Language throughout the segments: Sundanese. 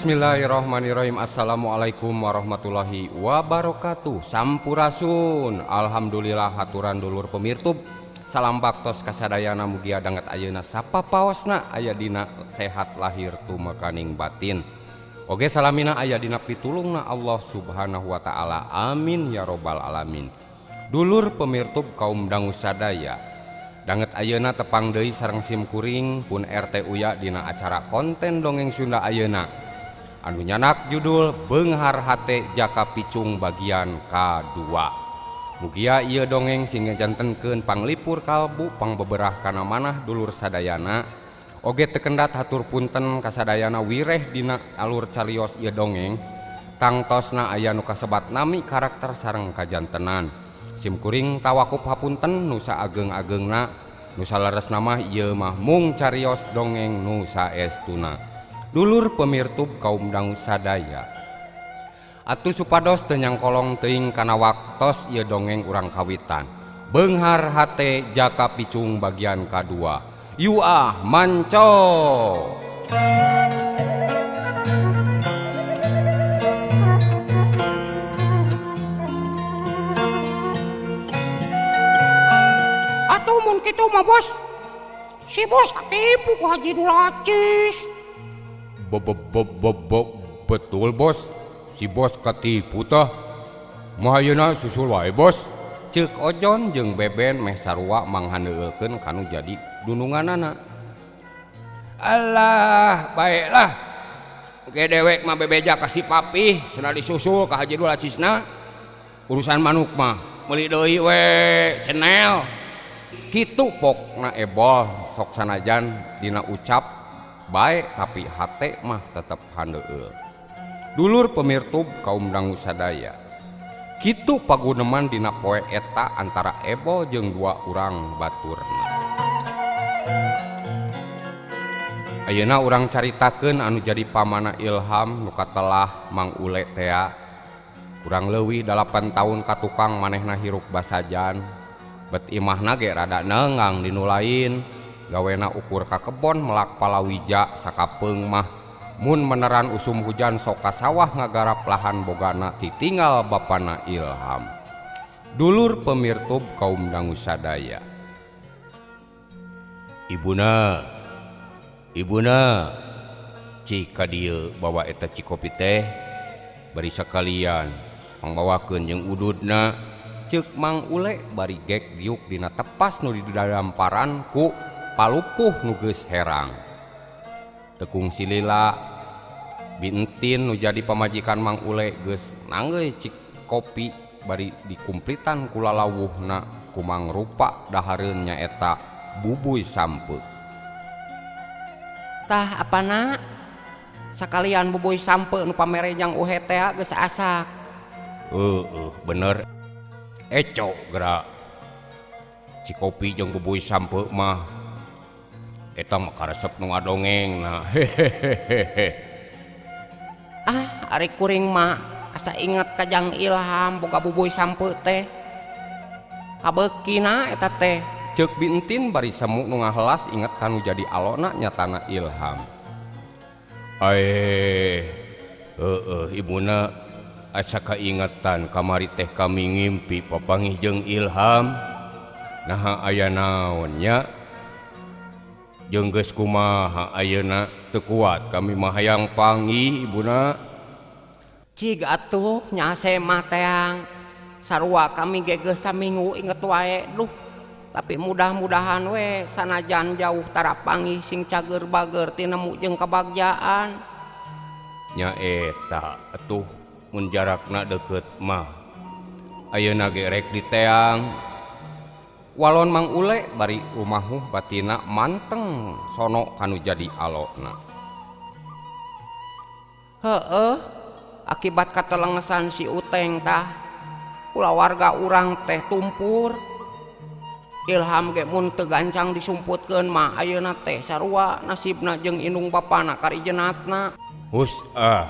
Bismillahirrahmanirrahim. Assalamualaikum warahmatullahi wabarakatuh. Sampurasun. Alhamdulillah haturan dulur pemirtub. Salam baktos kasadayana mugia danget ayeuna sapapaosna aya dina sehat lahir tumekaning batin. Oge salamina aya dina pitulungna Allah Subhanahu wa taala. Amin ya robbal alamin. Dulur pemirtub kaum dangu sadaya. Danget ayeuna tepang deui sareng sim kuring pun RT Uya dina acara konten dongeng Sunda ayeuna. Anu nyanak judul Beunghar Hate Jaka Picung bagian K2. Mugia ieu dongeng sing ngajantenkeun panglipur kalbu pangbeberah kana manah dulur sadayana. Oge teu kendat hatur punten kasadayana wireh dina alur carios ieu dongeng. Tangtosna aya nu kasebat nami karakter sareng kajantenan. Simkuring tawakup hapunten nu saageng-agengna nu saleresna mah ieu mah mung carios dongeng nu saestuna. Dulur pemirtub kaum dangu sadaya. Atuh supados teu nyangkolong teuing kana waktos ieu dongeng urang kawitan. Beunghar Hate Jaka Picung bagian kadua. Yuah manco. Atuh mun kitu mah bos. Si bos katipu ku Haji Dulacis. Betul bos. Si bos katipu tah. Mah ayeuna susul wae bos. Ceuk Ojon jeung Beben meh sarua manghandeulkeun kanu jadi dununganana. Alah, baiklah. Oke dewek mah bebeja ka si papih cenah disusul ka Haji Dulacisna. Urusan manuk mah meuli deui we cenel. Kitu pokna ebol sok sanajan dina ucap bae tapi hate mah tetep handeueul. Dulur pemirtub kaum dangu sadaya. Kitu paguneman dina poe eta antara ebol jeung dua urang baturna. Ayeuna urang caritakeun anu jadi pamana Ilham nu katelah Mang Ule tea. Kurang leuwih 8 tahun ka tukang manehna hirup basajan. Bet imahna ge rada neungang di nu lain. Gawena ukur ka kebon melak palawija sakapeung mah. Mun meneran usum hujan sok ka sawah ngagarap lahan bogana titinggal bapana Ilham. Dulur pemirtub kaum dangu sadaya. Ibuna, ibuna, cik ka dieu bawa eta cikopi teh bari sakalian pangbawakeun jeung ududna. Ceuk Mang Ule bari gek diuk dina tepas nu didadamparan ku palupuh nu geus herang. Tekung silila bintin nu jadi pamajikan Mang Ule geus nanggeuy cik kopi bari dikumplitan ku lalawuhna ku mangrupa dahareun nyaeta bubuy sampe. Tah apana? Sakalian bubuy sampe nu pamerejang uhe teh geus asak. Heueuh bener. Eco geura. Cikopi jeung bubuy sampe mah eta mah karesep nu ngadongeng na. Hehehehe. Ah, ari kuring mah asa inget ka Jang Ilham boga bubuy sampe teh. Kabeukina eta teh. Ceuk Bintin bari semu nu ngahelas inget kanu jadi alona nyatana Ilham. Aeh, heueuh ibuna asa kaingetan kamari teh kami ngimpi papanggih jeung Ilham. Naha aya naon nya? Jeung geus kumaha ayeuna teu kuat kami mah hayang panggih ibuna. Cig atuh nya mah teang. Sarua kami ge geus saminggu inget wae duh. Tapi mudah-mudahan we sanajan jauh tara panggih sing cager bager tinemu jeung kabagjaan. Nya eta atuh mun jarakna deukeut mah. Ayeuna ge rek diteang. Walon Mang Ule bari rumahuh batina manteng sono kanu jadi alona. Heueuh, akibat katelengesan si Uteng tah kulawarga urang teh tumpur. Ilham ge mun teu gancang disumputkeun mah ayeuna teh sarua nasibna jeung indung bapana karijenatna. Hus ah,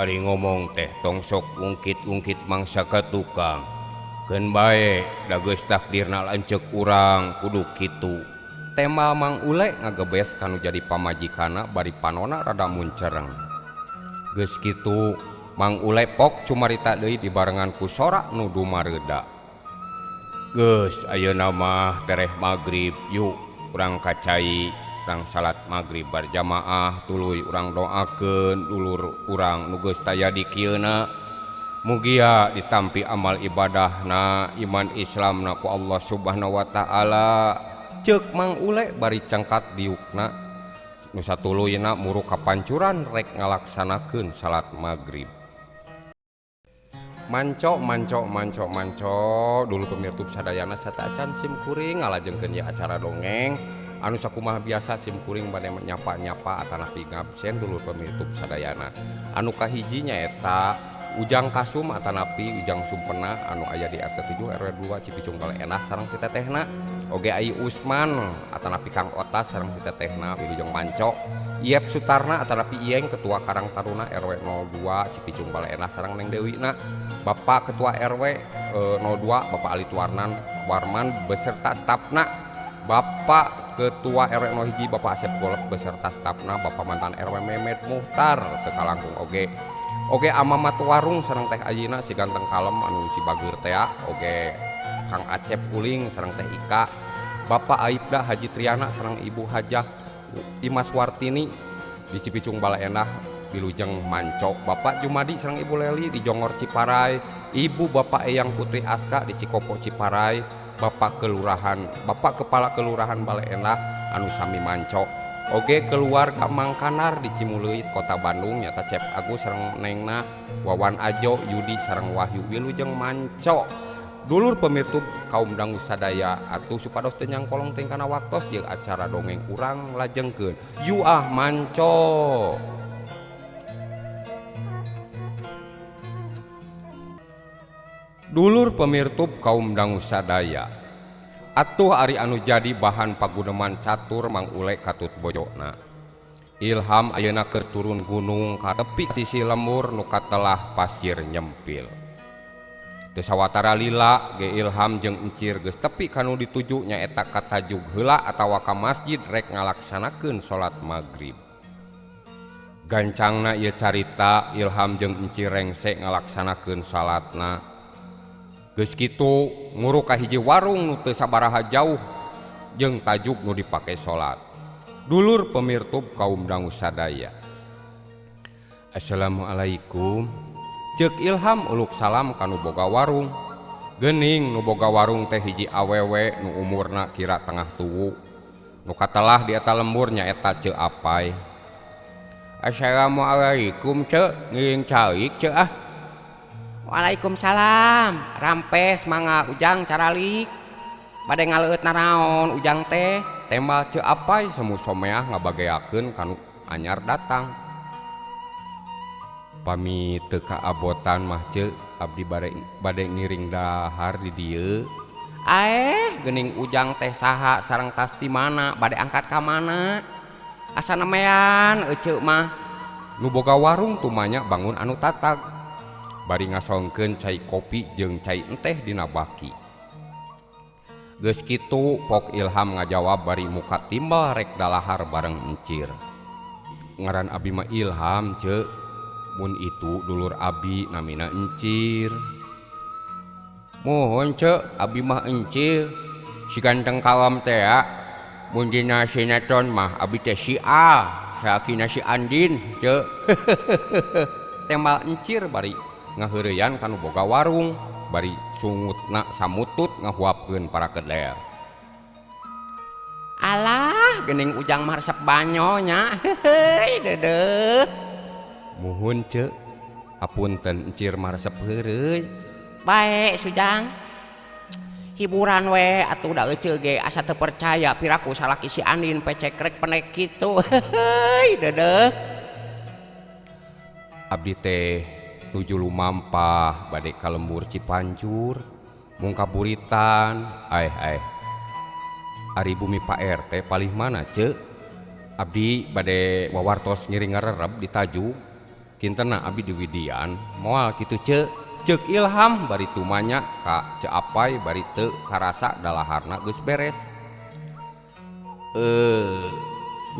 ari ngomong teh tong sok ungkit-ungkit mangsa ka tukang. Keun bae da geus takdirna lanceuk urang kudu kitu. Tema Mang Ule ngagebes kanu jadi pamajikana bari panona rada muncereng. Geus kitu Mang Ule pok cumarita deui dibarengan ku sorak nu dumareuda. Geus ayeuna mah tereh magrib yuk urang ka cai urang salat magrib barjamaah tuluy urang doakeun dulur urang nu geus taya di kieuna. Mugia ditampi amal ibadahna iman Islamna ku Allah Subhanahu wa taala. Ceuk Mang Ule bari cengkat diukna nu satuluyna muruk ka pancuran rek ngalaksanakeun salat magrib. Manco manco manco manco dulu pemirtub sadayana sateuacan sim kuring ngalajengkeun ieu acara dongeng anu sakumaha biasa sim kuring bade nyapa-nyapa atanapi ngabsen dulur pemirtub sadayana. Anu kahiji nyaeta Ujang Kasum atanapi Ujang Sumpena anu aya di RT 7 RW 2 Cipicung Enah sareng si tetehna. Oge Ai Usman atanapi Kang Otas sareng si tetehna Wilujeng Manco. Iep Sutarna atanapi Ieng Ketua Karang Taruna RW 02 Cipicung Enah sareng Neng Dewina. Bapak Ketua RW 02 Bapak Ali Tuarnan Warman beserta stafna. Bapak Ketua RW 01 Bapak Asep Golek beserta stafna. Bapak mantan RW Mehmet Muhtar teu kalangkung oge. Oge Amamat Warung sareng Teh Ayina si ganteng kalem anu si bageur tea. Oge Kang Acep Uling sareng Teh Ika. Bapak Aibda Haji Triana sareng Ibu Hajah Imas Wartini di Cipicung Balaendah Wilujeng Manco. Bapak Jumadi sareng Ibu Leli di Jongor Ciparai. Ibu Bapak Eyang Putri Aska di Cikopo Ciparai. Bapak Kelurahan Bapak Kepala Kelurahan Baleendah anu sami Manco. Oge keluarga Mangkanar di Cimuleuit Kota Bandung nyata Cep Agus sareng Nengna Wawan Ajo Yudi sareng Wahyu Wilujeng Manco. Dulur pemirtub kaum dangu sadaya atuh supados teu nyangkolong teh kana waktos jeung acara dongeng urang lajengkeun. Yuah Manco. Dulur pemirtub kaum dangu sadaya atuh ari anu jadi bahan paguneman catur Mang Ule katut bojona. Ilham ayeuna keur turun gunung ka tepi sisi lembur nu katelah pasir nyempil. Teu sawatara lila ge Ilham jeung Encir geus tepi kanu dituju nyaeta ka tajug heula atawa ka masjid rek ngalaksanakeun salat magrib. Gancangna ieu carita Ilham jeung Encir rengse ngalaksanakeun salatna. Geus kitu nguruk ka hiji warung nu teu sabaraha jauh jeung tajuk nu dipake salat. Dulur pemirtub kaum dangu sadaya. Assalamualaikum. Ceuk Ilham uluk salam ka nu boga warung. Geuning nu boga warung teh hiji awewe nu umurna kira tengah tuwu. Nu katelah di eta lembur nyaeta Ceu Apai. Assalamualaikum Ceu, ngiring calik Ceu ah. Waalaikumsalam. Rampes mangga Ujang caralik. Bade ngaleueut naraon Ujang teh? Tembal Ceu Apai semu someah ngabageakeun kanu anyar datang. Pami teu kaabotan mah Ceu, abdi bade ngiring dahar di dieu. Aeh, geuning Ujang teh saha sareng tas ti mana, bade angkat ka mana? Asa nemean eceu mah. Nu boga warung tumanya bangun anu tatag. Bari ngasongkeun cai kopi jeung cai enteh dina baki. Geus kitu pok Ilham ngajawab bari muka timbal rek dalahar bareng Encir. Ngaran abi mah Ilham Ceu, mun itu dulur abi namina Encir. Muhun Ceu, abi mah Encir. Si ganteng kalem teh mun dina sinetron mah abi teh si A, salakina si Andin Ceu. Tembal Encir bari ngaheureyan kanu boga warung bari sungutna samutut ngahuapkeun para keder. Alah geuning Ujang mah resep banyo nya. Heuheuy deudeuh. Muhun Ceu, apunten Encir mah resep heureuy. Bae Sujang. Hiburan we atuh da eceu ge asa teu percaya piraku salaki si Andin pecekrek penek kitu. Heuheuy deudeuh. Abdi teh nuju lumampah bade ka lembur Cipanjur mung kaburitan. Aeh aeh. Ari bumi Pak RT palih mana Ceu? Abdi bade wawartos ngiring ngarereb di tajug. Kintenna abdi di Widian moal kitu Ceu. Ceuk Ilham bari tumanya ka Ceu Apai bari teu karasa dalaharna geus beres.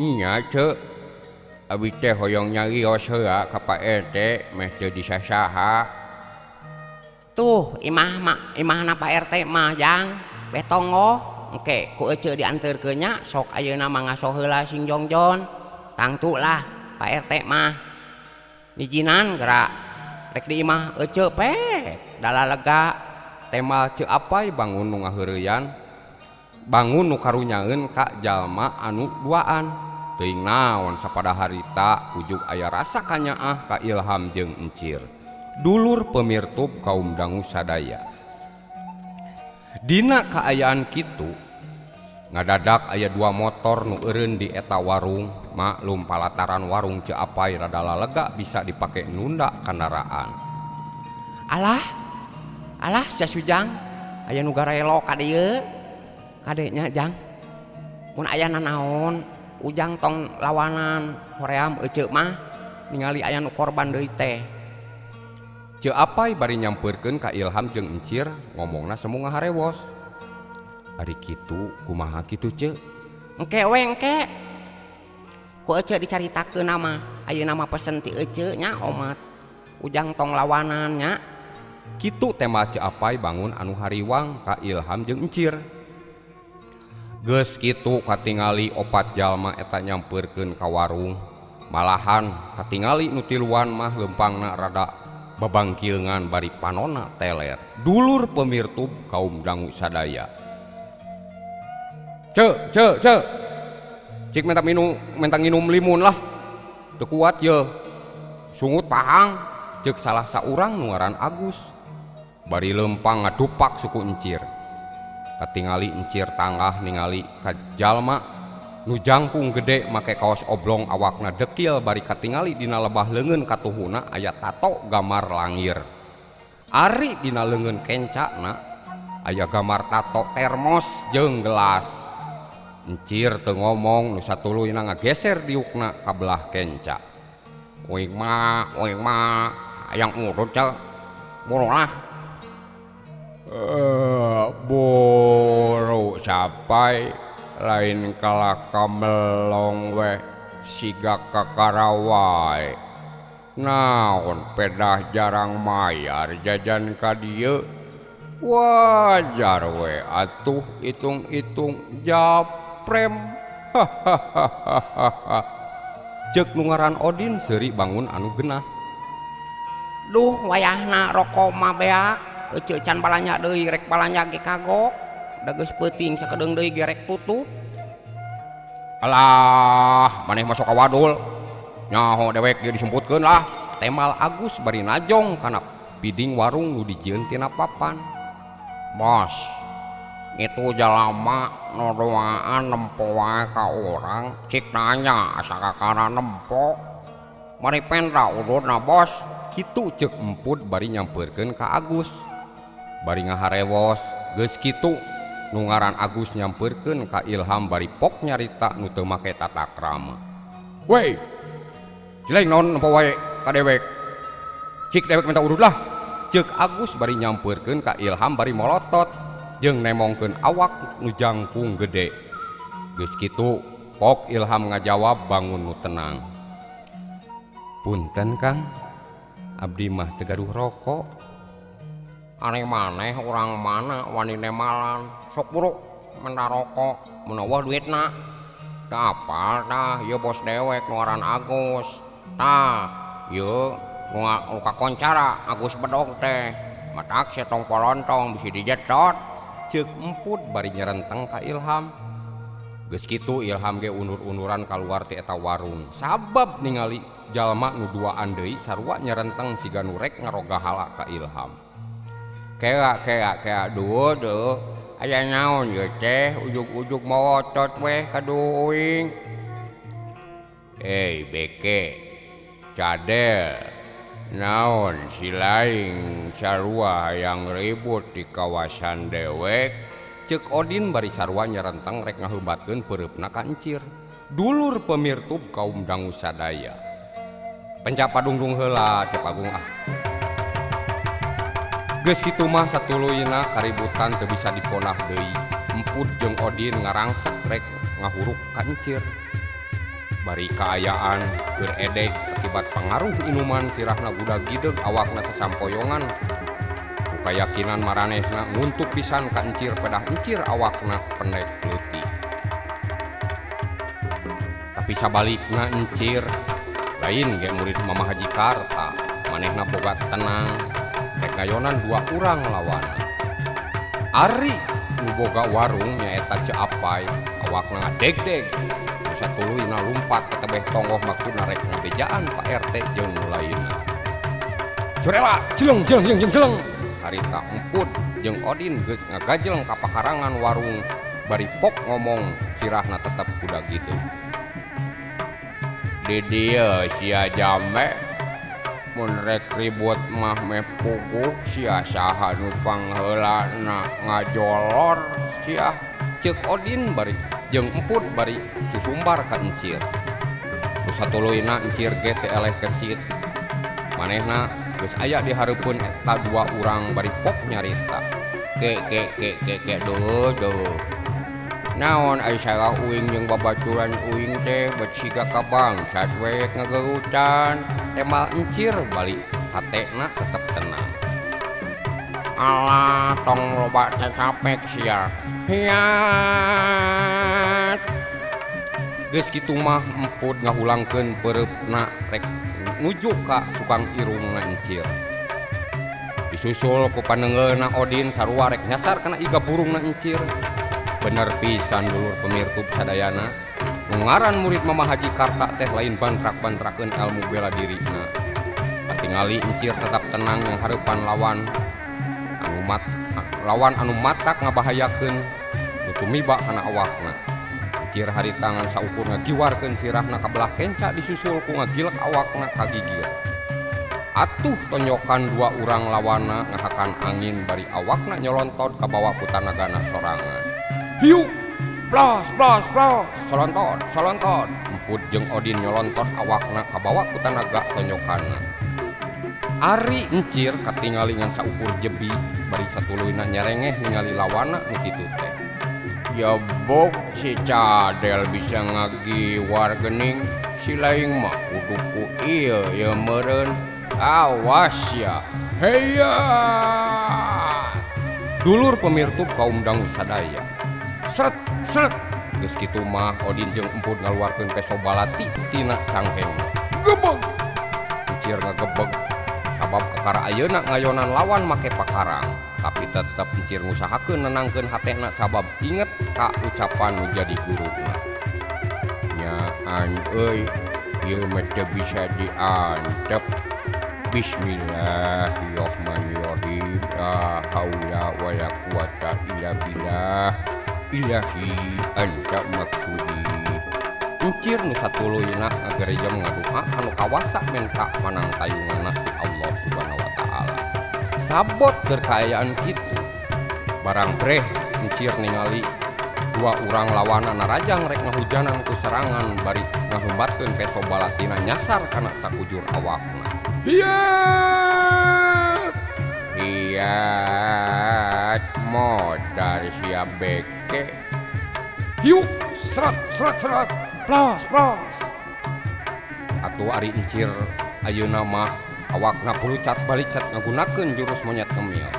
Nya Ceu. Abi teh hoyong nyarios heula ka Pak RT meh teu disasaha. Tuh imah mah imahna Pak RT mah jang betong oh engke ku ece dianterkeun nya sok ayeuna mah ngaso heula sing jongjon tangtu lah Pak RT mah nijinan gerak rek di imah ece pek dala lega temal Ceu Apay bangun nu ngaheureyan bangun nu karunyaeun ka jalma anu duaan. Teuing naon sapada harita ujug aya rasa kanyaah ka Ilham jeung Encir. Dulur pemirtub kaum dangu sadaya. Dina kaayaan kitu ngadadak aya dua motor nu eureun di eta warung, maklum palataran warung Ceu Apay rada lalega bisa dipake nunda kendaraan. Alah, alah sia Sujang, aya nu garelo ka dieu. Kade nya Jang. Mun aya nanaon Ujang tong lawanan hoream ece mah ningali aya nu korban deui teh. Ceu Apay bari nyampeurkeun ka Ilham jeung Encir ngomongna semu ngaharewos. Ari kitu kumaha kitu Ceu? Engke we engke. Ku ece dicaritakeun mah ayeuna mah pesen ti ece nya omat. Ujang tong lawanan nya. Kitu tema Ceu Apay bangun anu hariwang ka Ilham jeung Encir. Geus kitu katingali opat jalma eta nyampeurkeun ka warung. Malahan katingali nu tiluan mah leumpangna rada babangkileungan bari panona teler. Dulur pemirtub kaum dangu sadaya. Ceu, ceu, ceu. Cik minta minum, minta nginum limun lah. Teu kuat ye. Sungut pahang ceuk salah saurang nu ngaran Agus. Bari leumpang ngadupak suku Encir. Katingali Encir tanggah ningali ka jalma nu jangkung gede make kaos oblong awakna dekil bari katingali dina lebah leungeun katuhuna aya tato gambar langir. Ari dina leungeun kencana aya gambar tato termos jeung gelas. Encir teu ngomong nu satuluyna ngageser diukna ka belah kenca. Uing mah hayang urut ceu. Buru lah. Buru capai lain kalah kamelong we siga kakarawai. Naon pedah jarang mayar jajan ka dieu. Wajar we atuh itung-itung japrem. Hahaha. Ceuk nu ngaran Odin seuri bangun anu genah. Duh wayahna rokok mah beak. Ece can balanja deui rek balanja ge kagok. Da geus peuting sakedeung deui ge rek tutup. Alah, maneh masuk ka wadul. Nyaho dewek ge disumputkeun lah. Temal Agus bari najong kana piding warung nu dijieun tina papan. Bos, itu jalama nu duaan nempo wae ka urang, cik nanya asa kakara nempo. Mari penda ududna bos. Kitu ceuk Empud bari nyampeurkeun ka Agus. Bari ngaharewos geus kitu nu ngaran Agus nyampeurkeun ka Ilham bari pok nyarita nu teu make tata krama. Weh, cileng naon nempo wae ka dewek. Cik dewek minta udud lah. Ceuk Agus bari nyampeurkeun ka Ilham bari molotot jeung nemongkeun awak nu jangkung gede. Geus kitu pok Ilham ngajawab bangun nu tenang. Punten Kang, abdi mah teu gaduh rokok. Aneh maneh urang mana wani nemalan sok buruk menda rokok mun eueuh duitna. Teu apal tah ieu bos dewek nu ngaran Agus. Tah ieu nu kakoncara Agus bedog teh. Matak sia tong polontong bisi dijetot. Ceuk Empud bari nyerenteng ka Ilham. Geus kitu Ilham ge unur-unuran kaluar ti eta warung. Sabab ningali jalma nu duaan deui sarua nyerenteng siga nu rek ngarogahala ka Ilham. Kea kea kea duo deu aya naon ieu teh ujug-ujug mawotot weh ka uing. Eh beke cadel naon si laing sarua hayang ribut di kawasan dewek. Ceuk Odin bari sarua nyerenteng rek ngaheubatkeun peureupna ka Encir. Dulur pemirtub kaum dangu sadaya. Pencap padungdung heula Cep Agung ah. Geus kitu mah satuluyna kaributan teu bisa diponah deui. Empud jeung Odin ngarangsek rek ngahuruk ka Encir. Bari kaayaan keur edeg akibat pangaruh inuman sirahna gudag gideg awakna sasampoyongan. Ku kayakinan maranehna nguntuk pisan ka encir pedah encir awakna pendek leutik. Tapi sabalikna encir lain ge murid Mama Haji Karta, manehna boga tenang rek ngayonan dua urang lawan. Ari nu boga warung nyaeta Ceu Apay, awakna ngadegdeg. Nu satuluyna lumpat ka tebeh tonggoh maksudna rek ngabejaan Pak RT jeung nu lainna. Curela, jeleng jeleng jeleng jeleng jeleng. Harita Emput jeung Odin geus ngagajleng ka pakarangan warung bari pok ngomong sirahna tetep kuda gitu. Di dieu sia jame mun rek ribut mah meh puguh sia saha nu pangheulana ngajolor sia ceuk Odin bari jeung Emput bari susumbar ka encir. Nu satuluyna encir ge teu eleh kesit. Manehna geus aya di hareupeun eta dua urang bari pok nyarita. Ke ke ke ke ke duh duh. Naon ai salah uing jeung babaturan uing teh bet siga ka bangsat we ngagerutan. Temal encir balik hatena tetep tenang. Alah tong loba cacapek sia. Hiat. Geus kitu mah Emput ngahulangkeun peureupna rek nuju ka tukang irungna encir. Disusul ku panengeulna Odin sarua rek nyasar kana iga burungna encir. Bener pisan dulur pemirtub sadayana. Nu ngaran murid Mama Haji Karta teh lain bantrak-bantrakeun ilmu bela dirina. Katingali encir tetap tenang yang hareupan lawan anu mat, lawan anu matak ngabahayakeun nu tumiba kana awakna. Encir harita ngan saukur ngagiwarkeun sirahna ka belah kenca disusul ku ngagilek awakna ka gigir. Atuh tonyokan dua urang lawana ngahakan angin bari awakna nyolontot ka bawah ku tanagana sorangan. Hiu, plos, plos, plos, solontot, solontot. Emput jeung Odin nyolontot awakna kabawa ku tanaga tonyokanna. Ari encir katingali ngan saukur jebi bari satuluyna nyerengeh ningali lawana nu kitu teh. Jebok si Cadel bisa ngagiwar gening, si laing mah kudu ku ieu ye meureun. Awas ya. Heya. Dulur pemirtub kaum dangu sadaya. Sret sret geus kitu mah Odin jeung Emput ngaluarkeun peso balati tina cangkengna. Gebeg. Encir ngagebeg sabab kakara ayeuna ngayonan lawan make pakarang, tapi tetep encir ngusahakeun nenangkeun hatena sabab inget ka ucapan nu jadi guruna. Nyaan euy, ieu mah teu bisa diantep. Bismillahirrahmanirrahim. La haula wala quwata illa billah. Ilahi anta maksudi. Encir nu satuluyna ngagerejam ngadoa anu kawasa menta manang tayunganna ti Allah Subhanahu wa taala. Sabot keur kaayaan kitu. Barang breh encir ningali dua urang lawana narajang rek ngahujanan ku serangan bari ngahumbatkeun peso balatina nyasar kana sakujur awakna. Hiat. Hiat modal sia beke. Hiuk seret seret seret plos plos. Atuh ari encir ayeuna mah awakna pulucat balicat ngagunakeun jurus monyet ngemil.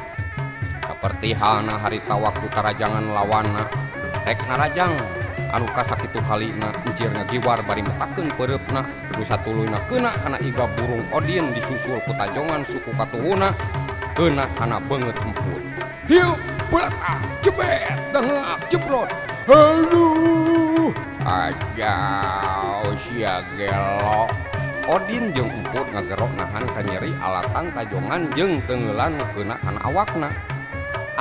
Saperti halna harita waktu tarajangan lawanna rek narajang anu kasakitu kalina encir ngagiwar bari metakeun peureupna nu satuluyna keuna kana iga burung Odin disusul ku tajongan suku katuhuna keuna kana beungeut Emput. Hiuk beletak jebet dengak jebrot. Aduh, ajau sia gelo. Odin jeung Emput ngagerok nahan kanyeri alatan tajongan jeung teungeulan nu keuna kana awakna.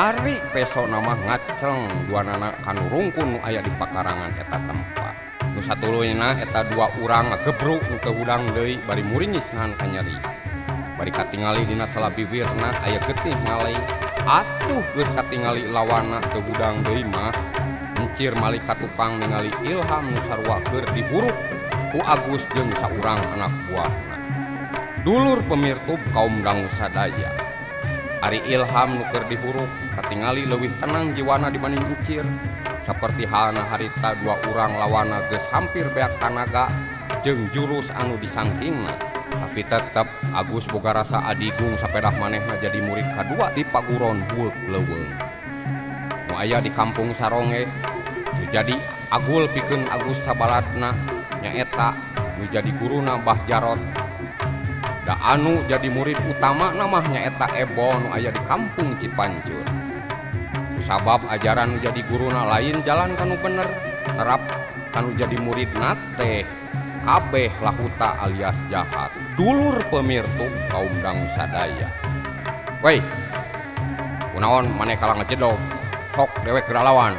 Ari peso nama ngaceng duanana kanu rungkun nu aya di pakarangan eta tempat. Nu satuluyna eta dua urang ngagebruk nu teu hudang deui bari muringis nahan kanyeri. Bari katingali dina salabiwirna aya getih ngalei. Atuh geus katingali lawana teu hudang deui mah. Encir malik ka tukang ningali Ilham nu sarua keur dihuruk ku Agus jeung saurang anak buahna. Dulur pemirtub kaum dangu sadaya. Ari Ilham nu keur dihuruk katingali leuwih tenang jiwana dibanding encir. Saperti halna harita dua urang lawana geus hampir beak tanaga Jeung jurus anu disangkingna. Tapi tetep Agus boga rasa adigung sapedah manehna jadi murid kadua di paguron Bueuk Leuweung. Nu aya di kampung Saronge nu jadi agul pikeun Agus sabaladna nyaeta nu jadi guruna Bah Jarot. Da anu jadi murid utama mah nyaeta Ebo nu aya di kampung Cipancur. Sabab ajaran nu jadi guruna lain jalan kanu bener, nerap kanu jadi muridna teh kabeh lahuta alias jahat. Dulur pemirtub kaum dangu sadaya. Woi, kunaon maneh kalah ngejedog? Sok dewek geura lawan.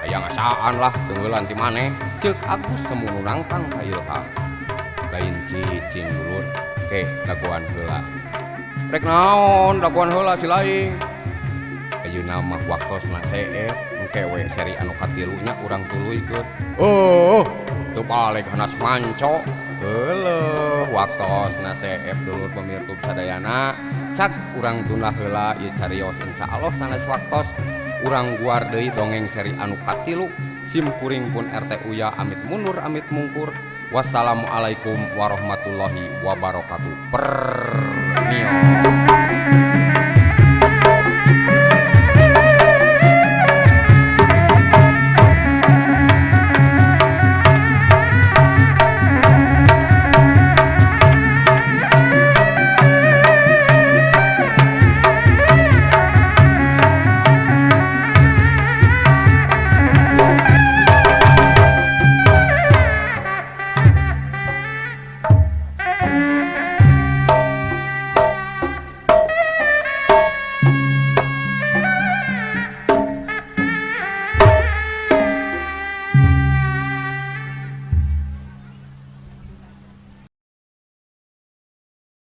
Aya ngasaan lah teuheulan ti maneh, ceuk Agus semu nu nangtang ka Ilham. Lain cicing dulur, keh dagoan heula. Rek naon dagoan heula si laing? Ayeuna mah waktosna seep, engke we seri anu katilunya urang tuluykeun. Oh, teu baleg hanas manco. Heuleuh, waktosna seep dulur pemirtub sadayana. Cak urang tunda heula ieu carios, insyaallah sanes waktos urang guar deui dongeng seri anu katilu. Sim kuring pun RT Uya amit mundur amit mungkur. Wassalamualaikum warahmatullahi wabarakatuh. Permio.